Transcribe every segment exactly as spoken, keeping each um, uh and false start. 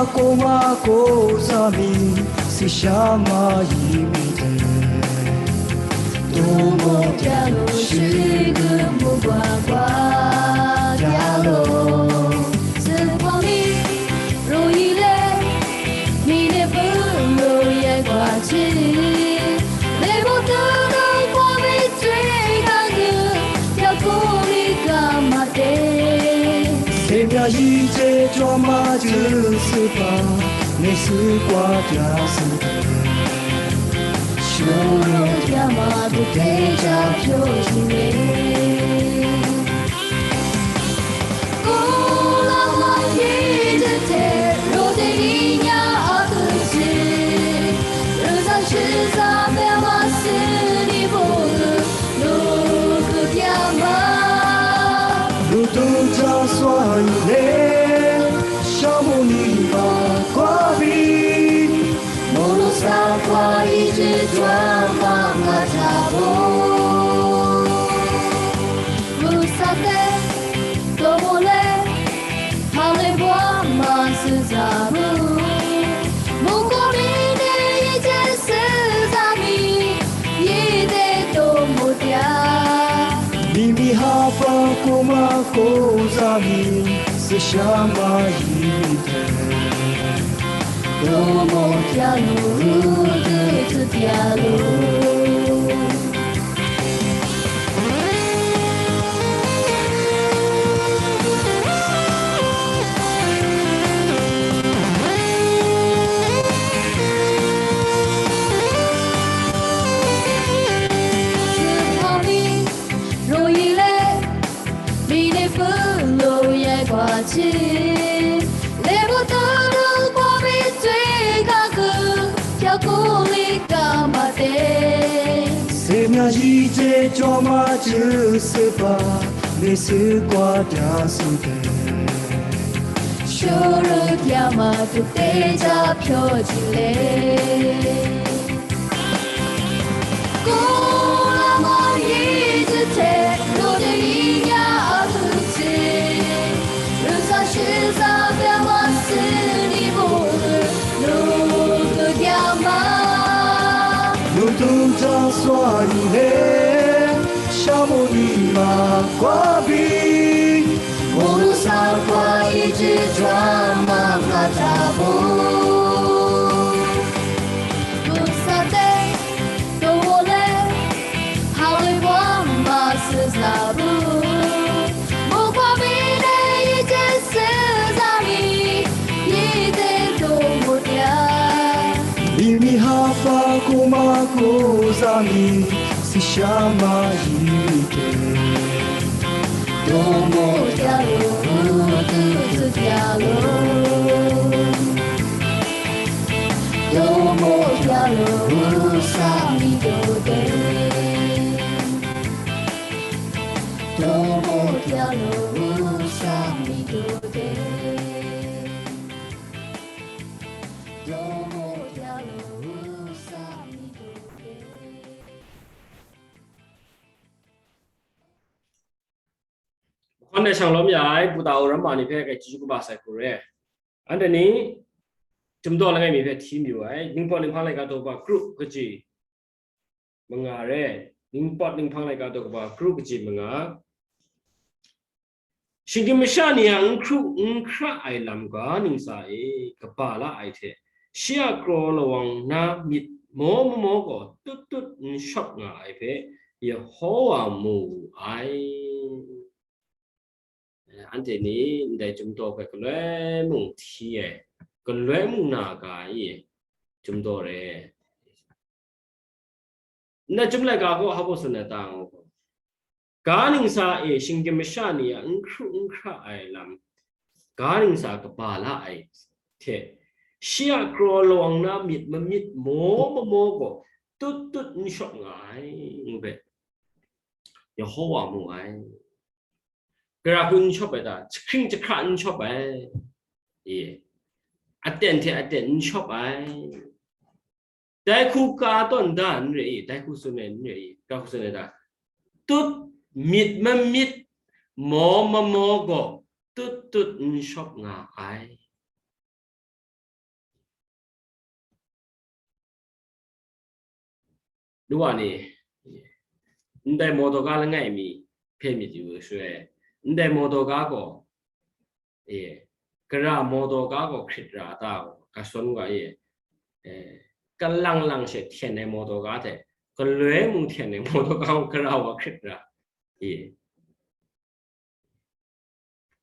Koma ko za mi, si sha ma yi mi de. Domo pya lo shi gu mu gwa gwa pya lo. Zi kwa mi, ro yi le, mi ne pu lo ye gwa chi. Le mo tu lo kwa mi tui ka gu, pya ko mi ka ma de. Semya yi je jwa ma ju su pa, ne su kwa pya su de. Shuru ya ma tu te ja pyo ji me. Kula ma ye je te ro de ni nya a tu si. Ru sa shi sa pe ma si ni bu lu. Lu ku ya ma. Lu tu ja swa yu le, sha mu ni ma kwa bi. Mu lu sa kwa yi ji jwa ma nga ta bo. Lu sa te, to mo le, Hale bwa ma su za mu. Mu ko mi ne yi je su za mi, yi de to mo tia. Mi mi ha pa ko ma ko za mi, su sha ma yi te. To mo tia lo, ru tu tu tia lo. Semya yi je jwa ma ju se pa, ne su kwa da su de. Shuru ya ma tu te ja pyo ji le. Kula ma yi ji te, lo de yi ya a tu si. Ru sa shi sa pya ma si ni bu lu, lu tu ya ma. Lu tu ja swa yu le, sha mu ni ma kwa bi. Mu lu sa kwa yi ji jwa ma nga ta bu. Lu sa te, to wo le, ha we wa ma su za bu. Mu kwa mi de yi je su za mi, yi de to mo ya. Li mi ha fa ko ma ko za mi, si sha ma yi mi te. Domo ya lo, tu tu ya lo. Domo ya lo, sa mi do de. Domo ya lo, sa mi do de. Domo ya lo, sa mi do de. Hkawn e shang lawm ya ai, Buddha Aram ma ni hpe kai chyeju kaba sai hku re. Anhte ni, Chyum daw langai mi hpe hti mayu ai, Ningpawt Ninghpang laika daw kaba group kaji manga re. Ningpawt Ninghpang laika daw kaba group kaji manga. Shinggyim masha ni a n hkru n hkra ai lam ga ntsa e kaba la ai hte, shi a kraw lawang na myit maw mamaw gaw tut tut n shawp nga ai hpe, Yehowa mu wu ai. Anhte ni ndai Chyum daw hpe galoi mung hti ai, galoi mung na ga ai, Chyum daw re. Ndai Chyum laika gaw hpa baw tsun ai ta nga gaw, ga ntsa e shinggyim masha ni a n hkru n hkra ai lam, ga ntsa kaba la ai hte, shi a kraw lawang na myit mamyit maw mamaw gaw tut tut n shawp nga ai, ngu hpe, Yehowa mu ai. Gara hku n shawp ai ta? Jahkring jahkra n shawp ai. E, aten hte aten n shawp ai. Dai hku ka tawn da n re i, dai hku tsun ai n re i, ga hku tsun ai ta? Tut myit mamyit, maw mamaw gaw tut tut n shawp nga ai. Lu wa ni, ndai mawdaw ga langai mi hpe myit yu shaloi, ndai mawdaw ga gaw, e, gara mawdaw ga gaw hkrit ra a ta gaw, ga sawn ga e, e, kalang lang she hten ai mawdaw ga hte, galoi mung hten ai mawdaw ga gaw gara wa hkrit ra, e.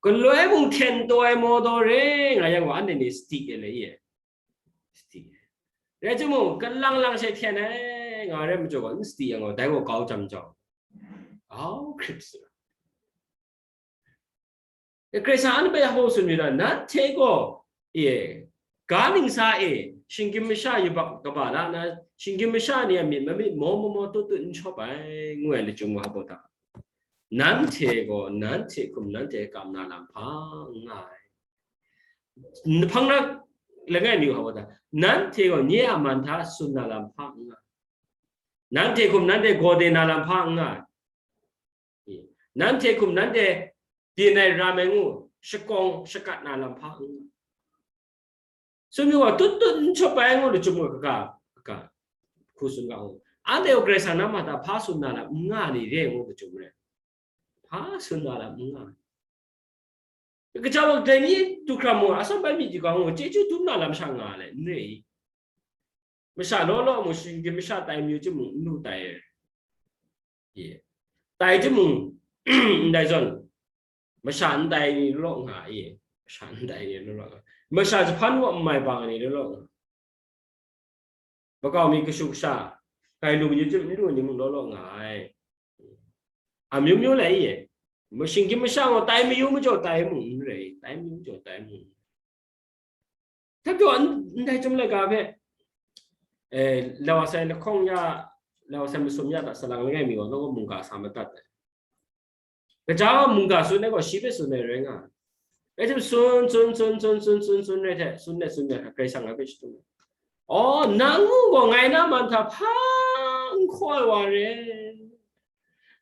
Galoi mung hten taw ai mawdaw re nga yang gaw, anhte ni sadi e le ye. Sadi. Rai timung, kalang lang she hten ai nga rai majaw gaw, n sadi yang gaw, dai gaw kau jam jau. Kau hkrit sa. E, Karai Kasang anhte hpe hpa tsun mi na, nanhte gaw, e, ga ningsa e, shinggyim masha yubak kaba la na, shinggyim masha ni a myit mamyit maw maw maw tut tut n shawp ai, ngu ai lachyum wa hpa ta. Nanhte gaw nanhte hkum nanhte kam na lam hpa n nga ai. Hpang na langai mi hpa ta, nanhte gaw nye a man hta tsun na lam hpa n nga ai. Nanhte hkum nanhte gaw de na lam hpa n nga ai. Nanhte hkum nanhte byin ai ram ai ngu shakawng shakat na lam hpa n nga ai. Sumyu wa tut tut n shawp ai ngu lachyum wa kaga, kaga, hku tsun ga u. Anhte gaw Karai Kasang na ma hta hpa tsun na lam n nga ni re ngu lachyum re. Hpa tsun na lam n nga. Kaja wa dai ni du hkram mu, asan bai myit yu ga ngu, chyeju dum na lam sha nga le, n re i. Masha law law mu, shinggyim masha tai mayu timung, n lu tai. Ye. Tai timung, ndai zawn, masha ndai ni law nga, ye. Masha ndai ni law law nga. Masha jahpan wa n mai bang ni law law nga. Makau mi kashu kasha, kai lu mayu jim n lu ni mung law law nga ai. Amyu myu lai ye. Shinggyim masha gaw tai mayu majaw tai mung n rai, tai mayu majaw tai mung. Hta pyaw ndai chyum laika hpe, eh, lau a sai lahkawng ya, lau a sai masum ya hta salang langai mi gaw, nang gaw mungga sa madat ai. Kaja gaw mungga tsun ai gaw, shi hpe tsun ai rai nga ai. Rai tim, tsun, tsun, tsun, tsun, tsun, tsun, tsun rai hte, tsun let, tsun let, Karai Kasang a hpe shadum ai. Aw, nang ngu gaw ngai na man hta hpa n hkaw ai wa re.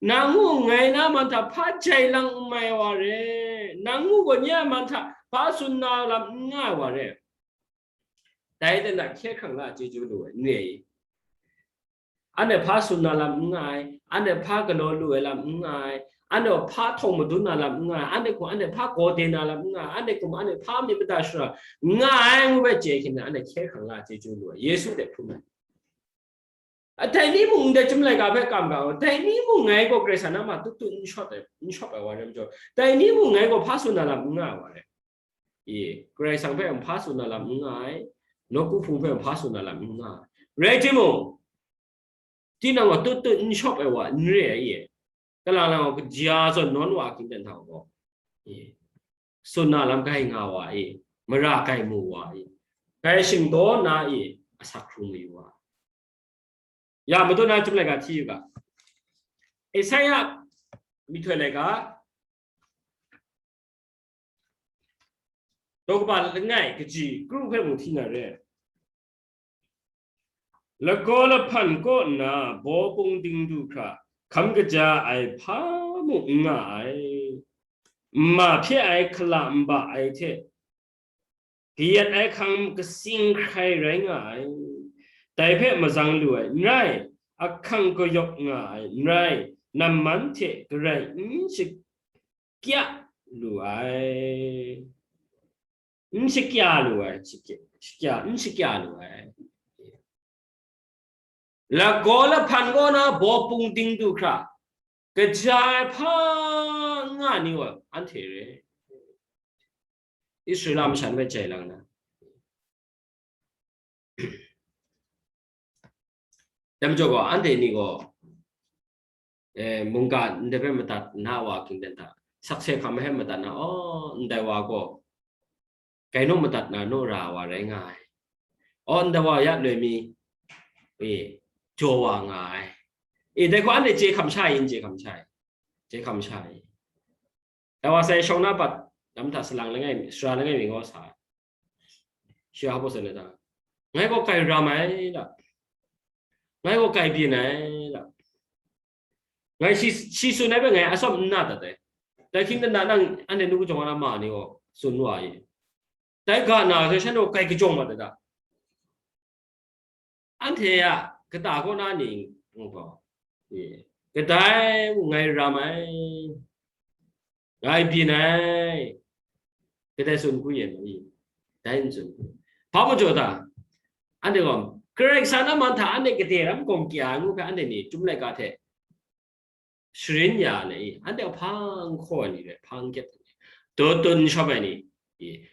Nang ngu ngai na man hta hpa jai lang n mai wa re. Nang ngu gaw nye a man hta hpa tsun na lam n nga ai wa re. Dai de na hkye hkrang la chyeju lu ai, n re i? Anhte hpa tsun na lam n nga ai, anhte hpa galaw lu ai lam n nga ai, anhte hpa htawng madun na lam n nga ai, anhte hkum anhte hpa gaw de na lam n nga ai, anhte hkum anhte hpa myit mada shara n nga ai ngu bai chye hkyen na, anhte hkye hkrang la chyeju lu ai, Yesu de hpung ai. A, dai ni mung ndai chyum laika hpe kam ga, dai ni mung ngai gaw Karai Kasang na ma tut tut n shawp ai, n shawp ai wa rai majaw, dai ni mung ngai gaw hpa tsun na lam n nga ai wa rai. E, Karai Kasang hpe hpa tsun na lam n nga ai, nawku hpung hpe hpa tsun na lam n nga ai. Rai timung, tinang gaw tut tut n shawp ai wa n re ai e. Kalang lang gaw kaja zawn nawn wa a hkying hta gaw, e, tsun na lam grai nga wa e, mara grai mu wa e, grai shingdaw nna e, asak hkrung mayu wa. Ya, madu na chyum laika hti yu ga. Esaia myihtoi laika, daw kaba langai kaji kru hpe mung hti na re. Lagaw lahpan kaw nna baw pung ding du hkra, hkam kaja ai hpa mung n nga ai. Nma hpye ai hkala nba ai hte, kayat ai hkang katsing hkrai rai nga ai. Dai hpe mazang lu ai n rai, ahkang kayawp nga ai n rai, namman hte garai n shakya lu ai. N shakya lu ai, shakya, shakya, n shakya lu ai. Lagaw lahpan kaw na baw pung ding du hkra, kaja ai hpa n nga ni wa anhte re. Israela masha ni hpe jai lang na. Dai majaw gaw, anhte ni gaw, eh, mungga ndai hpe madat na wa hkying dan hta, sakse hkam hpe madat na, aw, ndai wa gaw, kai naw madat na naw ra wa rai nga ai. Aw, ndai wa ya loi mi, e, jaw wa nga ai. E, dai hku anhte chye hkam sha yin, chye hkam sha yin, chye hkam sha yin. Dai wa sai shawng na bat lam hta salang langai mi, sara langai mi ngaw sa ai. Shi a hpa tsun ai ta, ngai gaw kai ram ai la, ngai gaw kai byin ai la, ngai shi, shi tsun ai hpe ngai atsawm n na dat ai. Dai hkying dan na nang anhte nu kajawng na ma ni gaw tsun wa i. Dai ga na sai shan gaw kai kajawng mat ai ta. Anhte a kata kaw na ni ngu gaw, kadai mung ngai ram ai, ngai byin ai, kadai tsun hku yen ma i? Dai n tsun. Hpa majaw ta? Anhte gaw Karai Kasang a man hta anhte gade ram gawng kya ai ngu hpe anhte ni Chyum laika hte sharin ya ai, anhte hpa n hkaw ai ni rai, hpa n kyep ai ni, dawt dawt n shawp ai ni,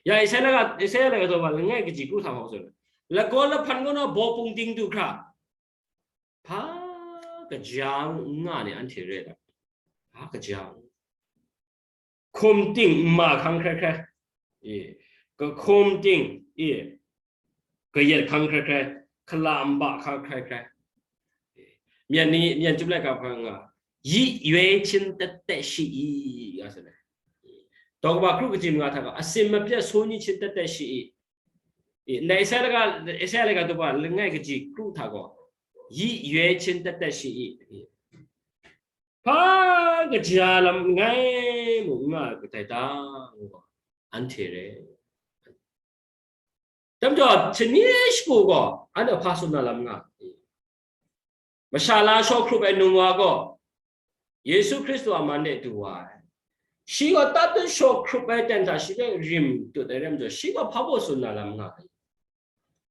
ya Isaya laika, Isaya laika daw langai kaji kru hta hkawk tsun, lagaw lahpan kaw na baw pung ding du hkra, hpa kaja n nga ni anhte rai ai, hpa kaja n hkum ting n ma hkang hkrai hkrai, e, kahkum ting, e, kayat hkang hkrai hkrai, hkala nba hkang hkrai hkrai, e, myen ni, myen Chyum laika hkang nga, yi yoi chin tet tet shi i, nga sa ai. Daw kaba kru kaji manga hta gaw, asin mapyat su ni chin tet tet shi i, e, ndai Isaya laika, Isaya laika daw kaba langai kaji kru hta gaw, yi yoi chin tet tet shi i, e, hpa kaja lam nngai mu n nga ai kadai ta? Ngu gaw, anhte re. Dam jaw, shani shagu gaw, anhte hpa tsun na lam nga ai? Masha la shaw hkrup ai num wa gaw, Yesu Hkristu a man de du wa ai. Shi gaw tatut shaw hkrup ai ten hta shi hpe rim tut ai ram jaw, shi gaw hpa baw tsun na lam nga ai?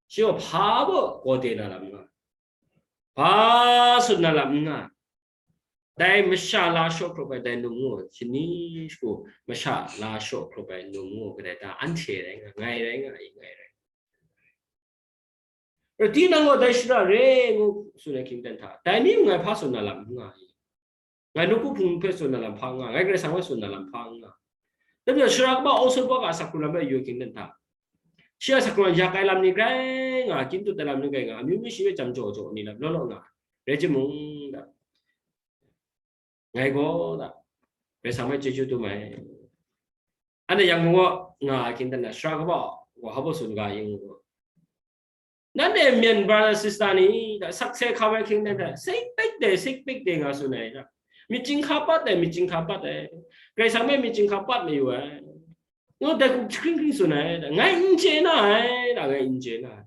Shi gaw hpa baw gawde na lam nga ai? Hpa tsun na lam n nga ai. Dai masha la shaw hkrup ai dai num ngu, shani shagu masha la shaw hkrup ai num ngu kadai ta? Anhte rai nga, ngai rai nga i, ngai rai. Rai tinang gaw dai shara re ngu tsun ai hkying ten hta, dai ni mung ngai hpa tsun na lam n nga i? Ngai nawku hpung hpe tsun na lam hpa n nga, ngai Karai Kasang hpe tsun na lam hpa n nga. Dai majaw, sara kaba aw sut bak a asak hkrung lam hpe yu ai hkying ten hta, shi a asak hkrung lam yak ai lam ni grai nga, kyin tut ai lam ni grai nga, amyu myu shi hpe jam jaw jaw ni lam law law nga, rai timung, da, ngai gaw, da, Karai Kasang hpe chyeju dum ai. Anhte yang gaw nga ai hkying ten hta, sara kaba gaw hpa baw tsun ga i ngu gaw, nanhte myen brother sister ni, da, sakse hkam ai hkying ten hta, sik pik de, sik pik de nga tsun ai, da. Myit chyinghka pat ai, myit chyinghka pat ai. Karai Kasang hpe myit chyinghka pat mayu ai, ngu dai hku hkring hkring tsun ai, da. Ngai n chye na ai, da, ngai n chye na ai.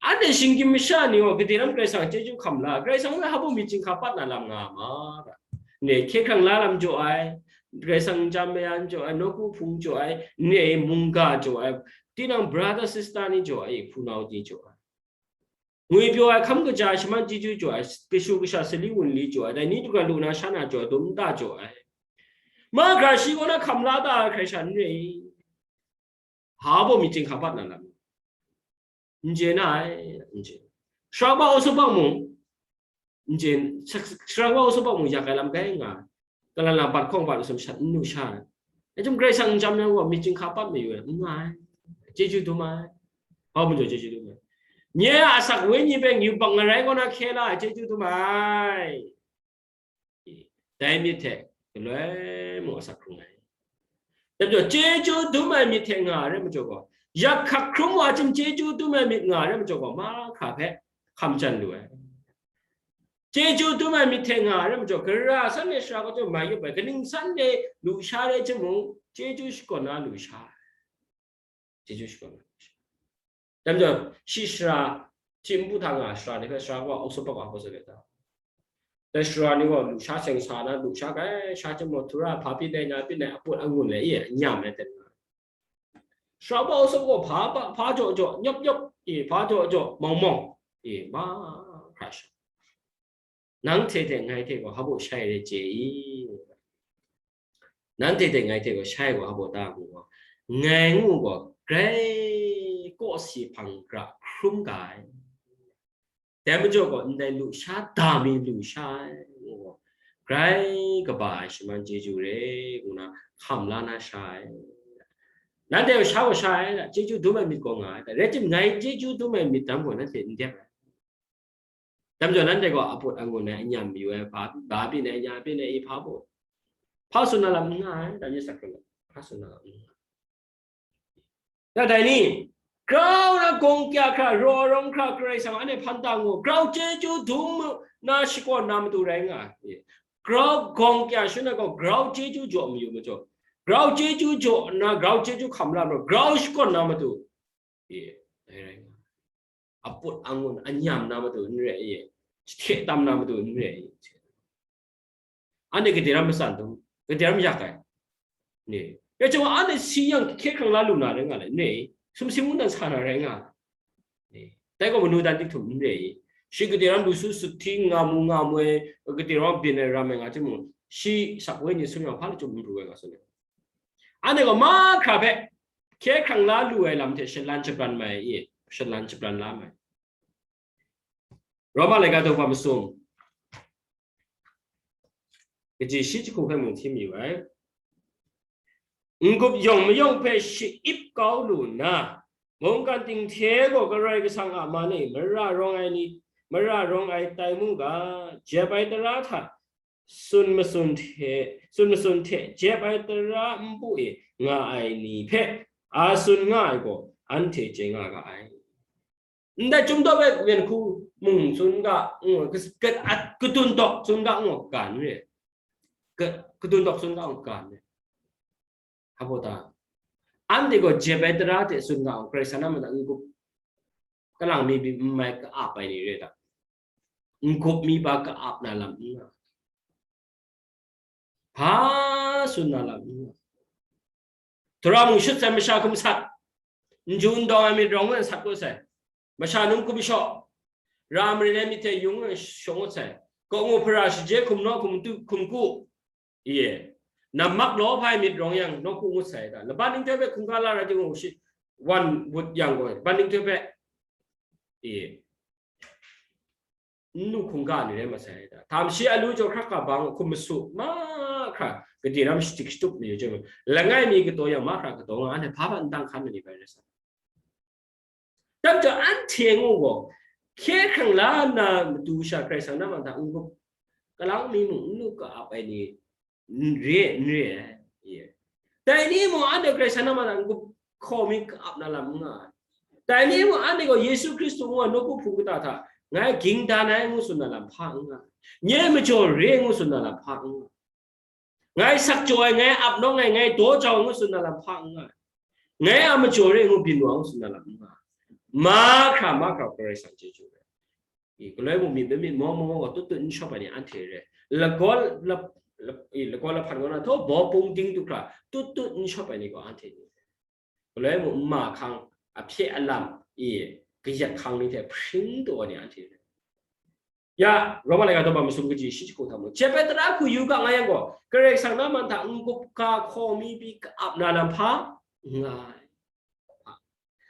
Anhte shinggyim masha ni gaw gade lam Karai Kasang chyeju hkam la, Karai Kasang hpe hpa baw myit chyinghka pat na lam nga ma, da. Ne, hkye hkrang la lam jaw ai, Karai Kasang nchyam maya jaw ai, nawku hpung jaw ai, ne, mungga jaw ai, tinang brother sister ni jaw ai, hpunau ni jaw ai, ngwipyaw ai, hkam kaja ai, shaman chyeju jaw ai, kashu kasha, sali wunli jaw ai, dai ni du hkra lu na sha na jaw ai, dum nta jaw ai, mahkra shi kaw na hkam la ta ai hkrai sha n rai i? Hpa baw myit chyinghka pat na lam n chye na ai, n chye. Sara kaba aw sut bak mung n chye, sara kaba aw sut bak mung yak ai lam grai nga ai. Kalan lang bat hkawng bat masum shat n lu sha ai. Dai chyum Karai Kasang nchyam yang gaw myit chyinghka pat mayu ai, n nga ai. Chyeju dum ai. Hpa baw majaw chyeju dum ai. Nye a asak wenyi hpe yubak ngarai kaw na hkye la ai, chyeju dum ai. Dai myit hte galoi mung asak hkrung ai. Dai majaw, chyeju dum ai myit hte nga ai rai majaw gaw, yak hkak hkrum wa chyum chyeju dum ai myit nga ai rai majaw gaw, mahkra hpe hkam jan lu ai. Chyeju dum ai myit hte nga ai rai majaw, gara san de sara kaw chyawm mai yup ai, kaning san de lusha rai chyum mung, chyeju shakawn na lusha ai. Chyeju shakawn na lusha. Dai majaw, shi sara, shi npu hta nga ai sara ni hpe sara kaw aw sut bak wa hpaw zawn ai ta? Dai sara ni gaw lusha seng sa na, lusha grai sha chyum mung, htura hpa byin ai, nya byin ai, aput angun ai, e, anyam ai ten nga ai. Sara kaba aw sut gaw hpa, hpa, hpa jaw jaw, nyawp nyawp, e, hpa jaw jaw, mawng mawng, e, mahkra sha. Nanhte hte ngai hte gaw hpa baw shai rai chye i? Nanhte hte ngai hte gaw shai gaw hpa baw ta ngu gaw, ngai ngu gaw grai kawsi hpang gra hkrum ga ai. Dai majaw gaw, ndai lusha da mi lusha ai, ngu gaw, grai kaba ai shaman chyeju re, ngu na hkam la na sha ai. Nanhte gaw sha gaw sha ai, chyeju dum ai myit gaw nga ai, rai timung, ngai chyeju dum ai myit dang gaw nanhte n dep ai. Dai majaw, nanhte gaw aput angun ai, anyam mayu ai, hpa, hpa byin ai, nya byin ai, e hpa baw, hpa tsun na lam n nga ai, dai myit sakhkrung, hpa tsun na lam n nga ai. Ya dai ni, grau na gawng kya hkra, raw arawng hkra, Karai Kasang anhte hpan ta ngu, grau chyeju dum na shakawn na matu rai nga ai. Grau gawng kya shangun ai gaw, grau chyeju jaw mayu majaw, grau chyeju jaw na, grau chyeju hkam la majaw, grau shakawn na matu, e, dai rai nga ai. Aput angun anyam na matu n re ai, hte tam na matu n re ai. Anhte gade ram matsan dum, gade ram yak ai. Ni, ya chyawm anhte si yang hkye hkrang la lu na rai nga le, ni, sumsing mungdan sa na rai nga. Ni, dai gaw manu dan tik htum n re i. Shi gade ram lu su sut hti nga mu nga mu ai, gade ram byin ai ram ai nga timung, shi sak woi ni sum yang hpa la chyum n ru ai nga sun ai. Anhte gaw mahkra hpe hkye hkrang la lu ai lam hte shalan shabran mai i, shalan shabran la mai. Roma laika daw masum, kaji shi jahku hpe mung htim yu ai. N-gup yawng mayawng hpe sha-ip kau lu nna, mungkan ting hte gaw Karai Kasang a man e mara rawng ai ni, mara rawng ai tai mu ga, jep ai tara hta tsun matsun hte, tsun matsun hte jep ai tara npu e nga ai ni hpe a tsun nga ai gaw, anhte chye nga ga ai. Ndai Chyum Daw Bek Wen Hku mung tsun ga, ngu, kat-, kat-, at-, katun dawk tsun ga, ngu, ga n re. Ka-, katun dawk tsun ga, ngu, ga n re. Hpa baw ta? Anhte gaw jep ai tara hte tsun ga, ngu, Karai Kasang na mada n-gup, kalang mi, mi n mai ka-ap ai ni re ta? N-gup mi ba ka-ap na lam n nga. Hpa tsun na lam n nga. Tara mung shut sai, masha hkum sat, n ju n dawng ai myit rawng ngu sat kau sai, masha num hkum shaw, ra marin ai myit hte yung ngu shawng ngut sai, kaw ngu hpara shaje hkum naw hkum tu hkum ku, ye, nam mak law hpai myit rawng yang, nawku ngut sai ta, laban ning hte hpe hkungga la rai timung, shi wan wut yang gaw, laban ning hte hpe, ye, n lu hkungga ni rai masai ta. Htam shi a lu jaw hkrak ga bang hkum masu mahkra, gade ram shadik shatup ni yu jang, langai mi kataw yang mahkra kataw nga, anhte hpa hpa n dang hkan ma ni bai rai sa. Dam jaw anhte ngu gaw, hkye hkrang la nna matu sha Karai Kasang na mung hta n-gup, kalang mi mung n lu ka-ap ai ni, n re, n re ai. Dai ni mung anhte Karai Kasang na mung hta n-gup hkaw mi ka-ap na lam n nga ai. Dai ni mung anhte gaw Yesu Hkristu ngu ai nawku hpung kata hta ngai ging dan ai ngu tsun na lam hpa n nga ai. Nye majaw re ngu tsun na lam hpa n nga ai. Ngai sak jaw ai, ngai ap nawng ai, ngai daw jau ai ngu tsun na lam hpa n nga ai. Ngai a majaw re ngu byin wa ngu tsun na lam n nga ai. Mahkra, mahkra Karai Kasang chyeju rai. I, galoi mung myit, myit maw maw gaw tut tut n shawp ai ni anhte re. Lagaw la, la, i, lagaw lahpan kaw na htaw, baw pung ding du hkra, tut tut n shawp ai ni gaw anhte ni. Galoi mung nma hkang ahpye alam, i, kayat hkang ni hte hpring taw ai ni anhte re. Ya, Roma laika daw masum kaji shi jahku hta mung, jep ai tara hku yu ga nga yang gaw, Karai Kasang na mung hta n-gup ga hkaw mi pyi ka-ap na lam hpa n nga ai.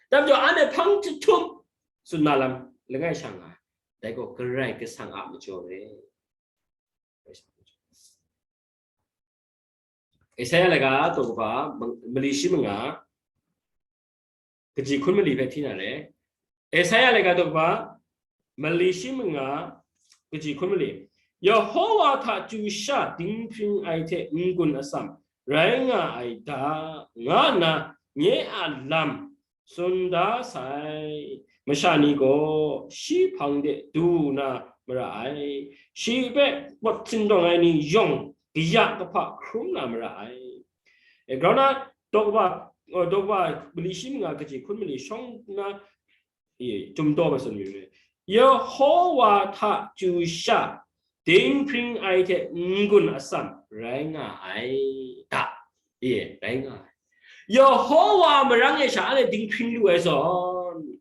Dam jaw anhte hpang jahtum tsun na lam langai sha nga ai. Dai gaw Karai Kasang a majaw re. Isaya laika daw kaba, mali shi manga, kaji hkun mali hpe hti na re. Isaya laika daw kaba, mali shi manga, kaji hkun mali. Yehowa hta chyu sha dinghpring ai hte n-gun atsam rai nga ai da, nga nna nye a lam tsun da sai masha ni gaw shi hpang de du na mara ai, shi hpe pawt sindawng ai ni yawng kaya kahpa hkrum na mara ai. E, grau na, daw kaba, oh, daw kaba mali shi manga kaji hkun mali shawng na, e, Chyum Daw masum yu re. Yehowa hta chyu sha dinghpring ai hte n-gun atsam rai nga ai da. E, rai nga ai. Yehowa marang e sha anhte dinghpring lu ai zawn,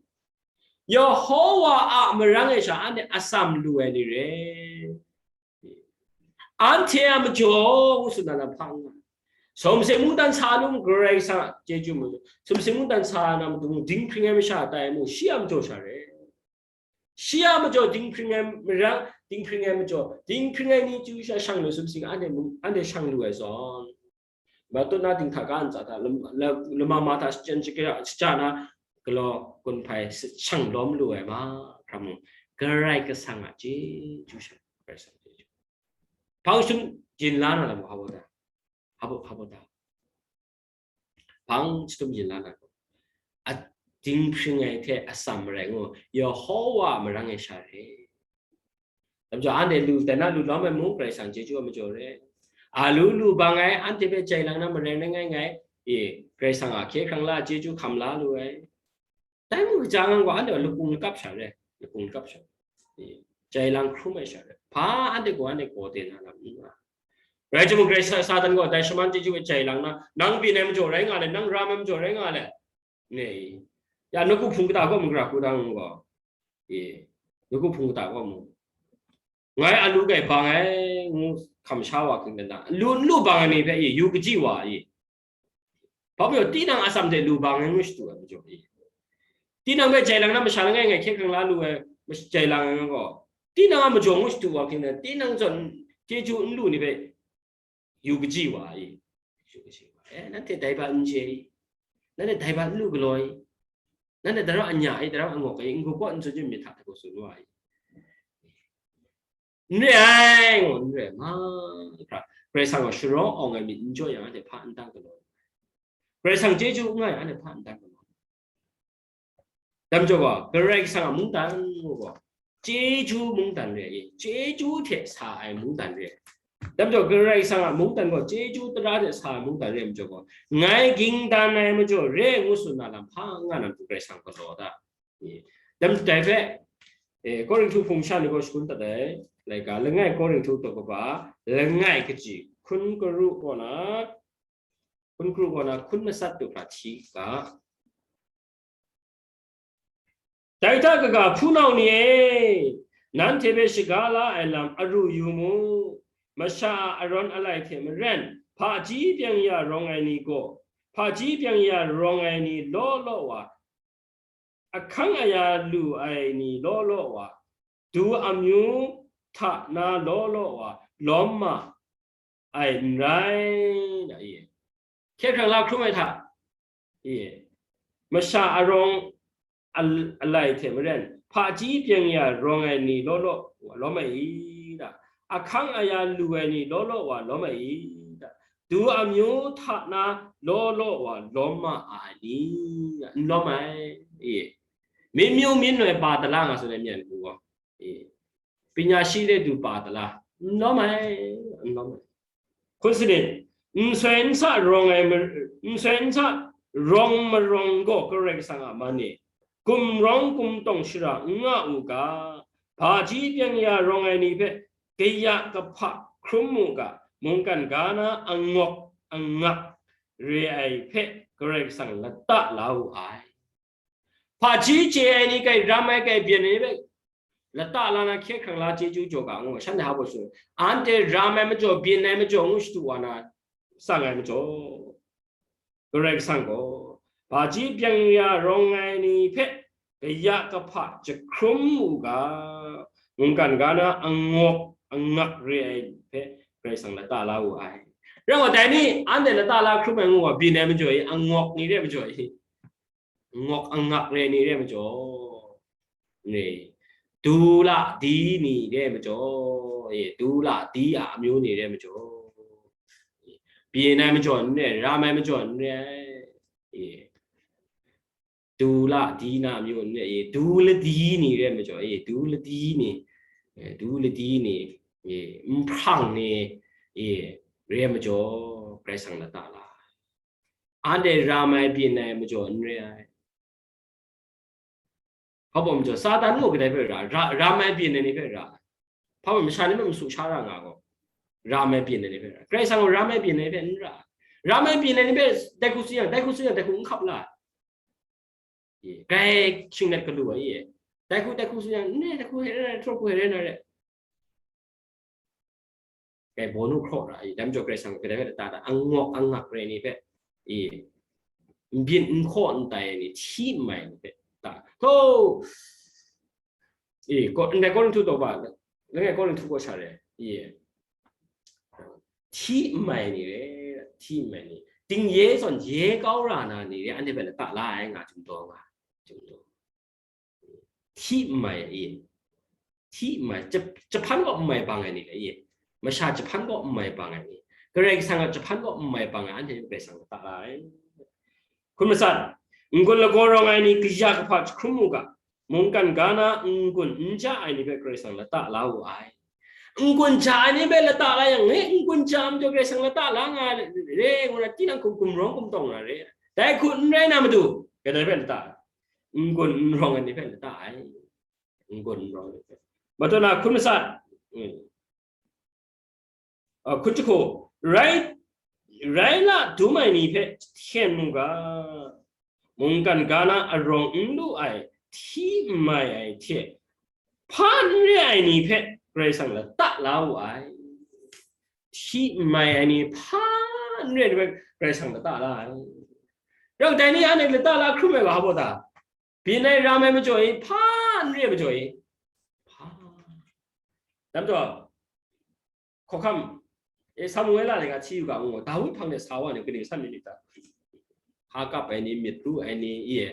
Yehowa a marang e sha anhte atsam lu ai ni re. Anhte a majaw ngu tsun na lam hpa n nga. Sumsing mungdan sa lu, Karai Kasang a chyeju majaw, sumsing mungdan sa na matu dinghpring ai masha tai mu, shi a majaw sha re. Shi a majaw dinghpring ai marang, dinghpring ai majaw, dinghpring ai ni chyu sha shang lu sumsing anhte mu, anhte shang lu ai zawn, matut na dinghta ga ntsa hta, lam-, lam-, lama ma hta shachyen shakya, shaja na galaw gun hpai shang lawm lu ai mahkra mung, Karai Kasang a chyeju sha, Karai Kasang a chyeju. Hpang jahtum yin la na lam hpa baw ta? Hpa baw, hpa baw ta? Hpang jahtum yin la na gaw, a, dinghpring ai hte atsam marai ngu, Yehowa a marang e sha re. Dam jaw anhte lu, dai na lu lawm ai mung, Karai Kasang chyeju a majaw re. A lu lu bang ai, anhte hpe jai lang na maren rai ngai ngai, e, Karai Kasang a hkye hkrang la, chyeju hkam la lu ai. Dai mung kaja ngang gaw, anhte a lakung lakap sha re, lakung lakap sha. E, Jai lang hkrum ai sha, hpa anhte gaw anhte gaw de na lam n nga. Rai timung, Karai Sa-, Satan gaw dai shaman chyeju e jai lang na, nang byin ai majaw rai nga le, nang ram ai majaw rai nga le, ne, ya, nawku hpung kata gaw mung gara hku dang gaw, e, nawku hpung kata gaw mung, ngai alu kai bang ai, ngu hkam sha wa hkying dan, lu n lu bang ai ni hpe, e, yu kaji wa, e, hpa majaw, tinang atsam hte lu bang ai ngu shadu ai majaw, e, tinang hpe jai lang na masha langai ngai hkye hkrang la lu ai, mash-, jai lang ai gaw, tinang a majaw ngu shadu wa hkying dan, tinang zawn chyeju n lu ni hpe, yu kaji wa ai, yu kaji wa ai, nanhte dai hpa n chye i, nanhte dai hpa n lu galaw i, nanhte dara anya ai, dara angawk ai, n-gu kaw n tsun myit hta hta gaw tsun wa ai. N re ai, ngu n re ai, mahkra, Karai Kasang gaw sharawng awng ai myit n jaw yang, anhte hpa n dang galaw ai. Karai Kasang chyeju n nga yang, anhte hpa n dang galaw ai. Dai majaw gaw, Karai Kasang a mungdan ngu gaw, chyeju mungdan re ai, chyeju hte sa ai mungdan re ai. Dai majaw, Karai Kasang a mungdan gaw, chyeju tara hte sa ai mungdan re ai majaw gaw, ngai ging dan ai majaw re ai ngu tsun na lam hpa n nga na matu Karai Kasang galaw da. Dai majaw dai hpe, e, Korinhtu hpung sha ni gaw shakun dat ai, laika, langai Korinhtu daw kaba, langai kaji, hkun karu kaw na, hkun karu kaw na, hkun masat du hkra hti ga. Dai hta kaga, hpunau ni e, nanhte hpe shaga la ai lam aru yu mu. Masha a arawn alai hte maren, hpaji byeng ya rawng ai ni gaw, hpaji byeng ya rawng ai ni law law wa, ahkang aya lu ai ni law law wa, du amyu hta na law law wa, lawm ma ai n rai, da, i. Hkye hkrang la hkrum ai hta, i, masha arawng al-, alai hte maren, hpaji byeng ya rawng ai ni law law wa lawm ai i, da, ahkang aya lu ai ni law law wa lawm ai i, da, du amyu hta na law law wa lawm ma ai ni, da, n lawm ai, i. Myit myu myit noi pa tala nga tsun ai myen hku gaw, e, panya shi le du pa tala, n lawm ai, n lawm ai. Hkun sanit, n soi n sa rawng ai ma-, n soi n sa rawng marawng gaw Karai Kasang a man e, gumrawng gumtawng shara n nga u ga, hpaji byeng ya rawng ai ni hpe kaya kahpa hkrum mu ga, mungkan ga na angawk angak re ai hpe Karai Kasang lata la wu ai. Hpaji chye ai ni kai, ram ai kai, byin ai ni hpe lata la na hkye hkrang la chyeju jaw ga ngu, shanhte hpa baw shu, anhte ram ai majaw, byin ai majaw ngu shadu wa na, tsang ai majaw, Karai Kasang gaw hpaji byeng ya rawng ai ni hpe kaya kahpa jahkrum u ga, mungkan ga na angawk angak re ai hpe Karai Kasang lata la wu ai. Rai wa, dai ni, anhte lata la hkrum ai ngu wa, byin ai majaw i, angawk ni re ai majaw i, ngawk angak re ni re ai majaw, e, du la di ni re ai majaw, e, du la di a amyu ni re ai majaw, e, byin ai majaw n re, ram ai majaw n re ai, e, du la di na amyu n re, e, du ladi ni re ai majaw, e, du ladi ni, e, du ladi ni, e, nhprang ni, e, re ai majaw, Karai Kasang lata la ai. Anhte ram ai byin ai majaw n re ai. Hpa baw majaw, Satan gaw kadai hpe ra, ra, ram ai byin ai ni hpe ra. Hpa baw masha ni hpe masu sha ra nga gaw, ram ai byin ai ni hpe ra. Karai Kasang gaw ram ai byin ai ni hpe n ra. Ram ai byin ai ni hpe dai hku tsun yang, dai hku tsun yang, dai hku n hkap la. Grai shinglet galu ai, dai hku, dai hku tsun yang, n re, dai hku hte rai na re, htaw hku hte rai na re. Kai baw nu hkraw ra ai, dai majaw Karai Kasang gaw kadai hpe lata da, angawk angak re ai ni hpe, e, n byin n hkaw n tai ai ni, hti n mai ai ni hpe ta, htaw, e, ko-, ndai Korinhtu daw ba, langai Korinhtu kaw sha re, e, hti n mai ai ni re, hti n mai ai ni, dingye zawn ye kau ra na ni re, anhte hpe lata la ai nga, chyum daw nga, chyum daw. Hti n mai ai, hti n mai, jahpan kaw n mai bang ai ni le, masha jahpan kaw n mai bang ai ni, Karai Kasang a jahpan kaw n mai bang ai, anhte Karai Kasang lata la ai. Hkun matsat, n-gun lagaw rawng ai ni kaya kahpa jahkrum u ga, mungkan ga na n-gun n ja ai ni hpe Karai Kasang lata la wu ai. N-gun ja ai ni hpe lata la yang, he, n-gun ja ai majaw Karai Kasang lata la nga re, ngu na, tinang hkum gumrawng gumtawng na re. Dai hku n rai na matu, kadai hpe lata ai? N-gun n rawng ai ni hpe lata ai. N-gun n rawng ai ni hpe. Mataw na hkun masat, mm, a, hkun jahku, rai, rai la dum ai ni hpe hten mu ga, mungkan ga na arawng n lu ai, hti n mai ai hte, hpa n re ai ni hpe Karai Kasang lata la wu ai. Hti n mai ai ni, hpa n re ai ni hpe Karai Kasang lata la ai. Rau dai ni anhte lata la hkrum ai ga hpa baw ta? Byin ai ram ai majaw e, hpa n re ai majaw e, hpa. Dam taw, hkawhkam, e, Samuela de ga hti yu ga, ngu, Dawi hpang de sa wa ni, kaning san myit ta? Hpa kap ai ni, myit ru ai ni, i e,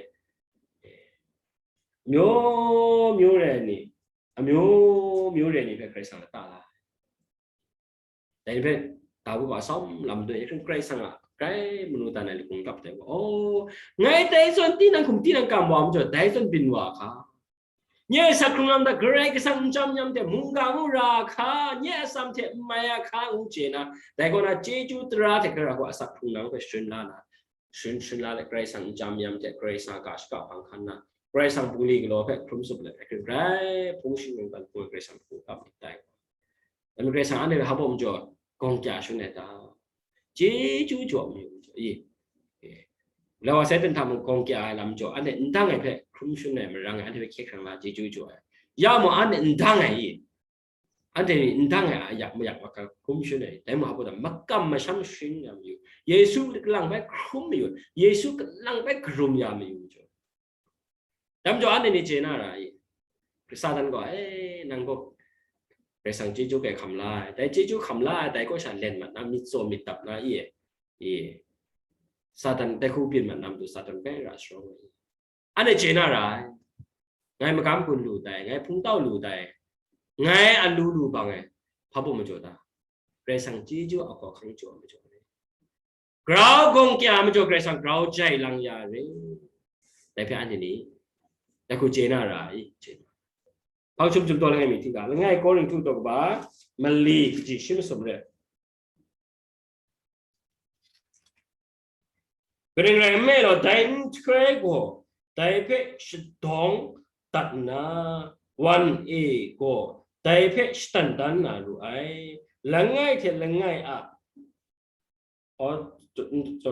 myaw myaw re ai ni, amyaw myaw re ai ni hpe Karai Kasang lata la ai. Dai ni hpe, Dawi wa sawm lam doi hkring Karai Kasang a grai manu dan ai lakung kap dai wa, oh, ngai dai zawn tinang hkum tinang kam wa majaw, dai zawn byin wa hka. Nye a sak hkrung lam hta Karai Kasang n chyam yam hte mungga mu ra hka, nye a atsam hte n mai a hka, ngu chye na, dai kaw na chyeju tara hte Karai Kasang a sak hkrung lam hpe sharin la na, sharin sharin la let Karai Kasang n chyam yam hte Karai Kasang a ga shaka hpang hkan na, Karai Kasang bungli galaw hpe hkrum tsup let, hkrai hkrai hpung shing mungkan hpung Karai Kasang hpung kap myit dai. Dai majaw Karai Kasang anhte hpe hpa baw majaw gawng kya shangun ai ta? Chyeju jaw mayu majaw, i, i, Lai wa sai ten hta mung gawng kya ai lam jaw, anhte n dang ai hpe hkrum shangun ai marang e, anhte hpe hkye hkrang la chyeju jaw ai. Ya mung anhte n dang ai, i, anhte ni n dang ai a yak mayak makang hkrum shangun ai, dai mung hpa baw ta makam masham sharin ya mayu, Yesu kalang bai hkrum mayu, Yesu kalang bai karum ya mayu majaw. Dai majaw anhte ni chye na ra i? Satan gaw, e, nang gaw Karai Kasang chyeju kai hkam la ai, dai chyeju hkam la ai, dai kaw sha len mat na, myit tsaw myit dap na, i, i, Satan dai hku byin mat na matu Satan bai ra sharawng ai. Anhte chye na ra ai, ngai magam gun lu dai, ngai hpung tau lu dai, ngai alu lu bang ai, hpa baw majaw ta? Karai Kasang chyeju a hkawhkam jaw majaw re. Grau gawng kya majaw Karai Kasang grau jai lang ya re. Dai hpe anhte ni dai hku chye na ra i? Chye na. Hpang jum jum taw langai mi hti ga, langai Korinhtu daw kaba mali kaji shi masum re. Kaning rai nme law, dai nhtoi gaw dai hpe shadawng dat nna, wan e gaw dai hpe shadan dan na ru ai. Langai hte langai a, oh,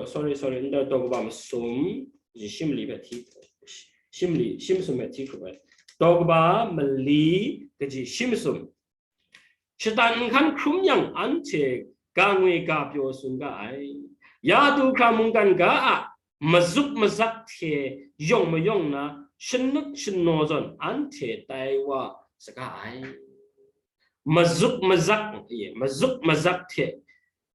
sorry, sorry, ndai daw kaba masum, shi mali hpe hti, shi mali, shi masum hpe hti hkrup ai. Daw kaba mali kaji shi masum. Shatan nhkan hkrum yang, anhte ga ngwi ga pyaw tsun ga ai. Ya du hkra mungkan ga a mazuk mazak hte yawng mayawng na, shanut shanaw zawn anhte tai wa saga ai. Mazuk mazak, ye, mazuk mazak hte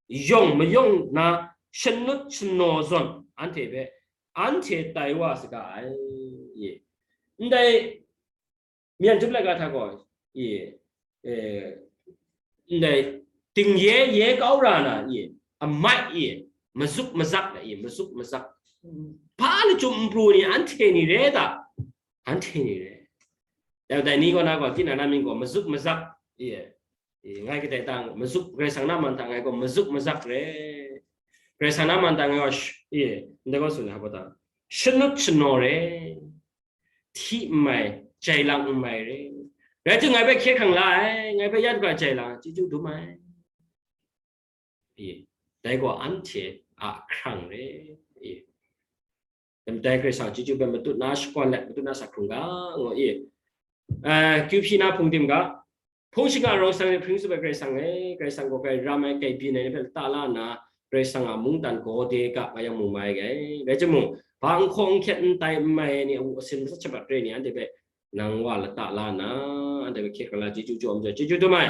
yawng mayawng na, shanut shanaw zawn anhte hpe, anhte tai wa saga ai. Ye. Ndai myen jum laika hta gaw, i, e, ndai, dingye ye kau ra na, i, amai, i, mazuk mazak na, i, mazuk mazak. Hpa lachyum npru ni anhte ni re ta? Anhte ni re. Dai, dai ni kaw na gaw, tinang na mying gaw mazuk mazak, i, i, ngai kadai tang, mazuk, Karai Kasang na man hta ngai gaw mazuk mazak re. Karai Kasang na man hta ngai gaw, i, ndai gaw tsun ai hpa ta? Shanut shanaw re. Hti n mai, jai lang n mai re. Rai timung, ngai hpe hkye hkrang la ai, ngai hpe ya du ga jai lang, chyeju dum ai. I, dai gaw anhte a hkrang re. I, dai Karai Kasang chyeju hpe matut na shakawn let, matut na sak hkrung ga, ngu i. Eh, kyu hpyi na hpung tim ga, hpung shingkang rau shang ai hpring tsup ai Karai Kasang e, Karai Kasang gaw grai ram ai, grai byin ai ni hpe lata la nna, Karai Kasang a mungdan gaw de ga nga yang mu mai ai. Rai timung, hpa n hkaw n hkyet n tai n mai ai ni, awu asin matsat shabat re ai ni, anhte hpe nang wa lata la nna, anhte hpe hkye hkrang la chyeju jaw ai majaw, chyeju dum ai.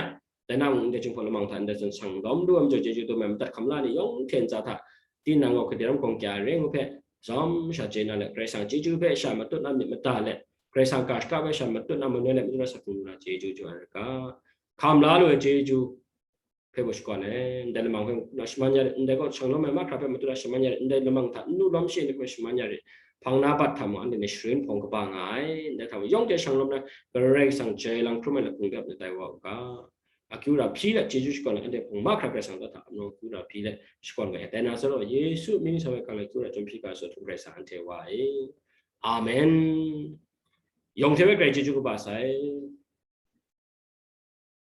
Dai na mung, ndai Jinghpaw lamang hta ndai zawn shang lawm lu ai majaw, chyeju dum ai. Madat hkam la ni yawng hte ntsa hta, tinang gaw gade ram gawng kya ai re ngu hpe, zawm sha chye na let, Karai Kasang chyeju hpe sha matut na myit mada let, Karai Kasang ga shaka hpe sha matut na manoi let, matut na sak hkrung na chyeju jaw ai ra ga. Hkam la lu ai chyeju hpe gaw shakawn ai, ndai lamang hpe na shaman ya rit, ndai gaw shang lawm ai mahkra hpe matut na shaman ya rit, ndai lamang hta n lu lawm she ai ni hpe shaman ya rit, hpang na bat hta mung anhte ni sharin hpawng kaba nga ai, ndai hta mung yawng hte shang lawm na Karai Kasang jai lang hkrum ai lakung de ap na tai wa u ga. Akyu ra hpyi let chyeju shakawn ai, anhte hpawng mahkra Karai Kasang hta hta, anawng akyu ra hpyi let shakawn ga ai. Dai na zawn gaw, Yesu mying ni sa hpe hkang let akyu ra chyawm hpyi ga ai zawn htung Karai Kasang anhte wa ai. Amen. Yawng hte hpe grai chyeju kaba sai.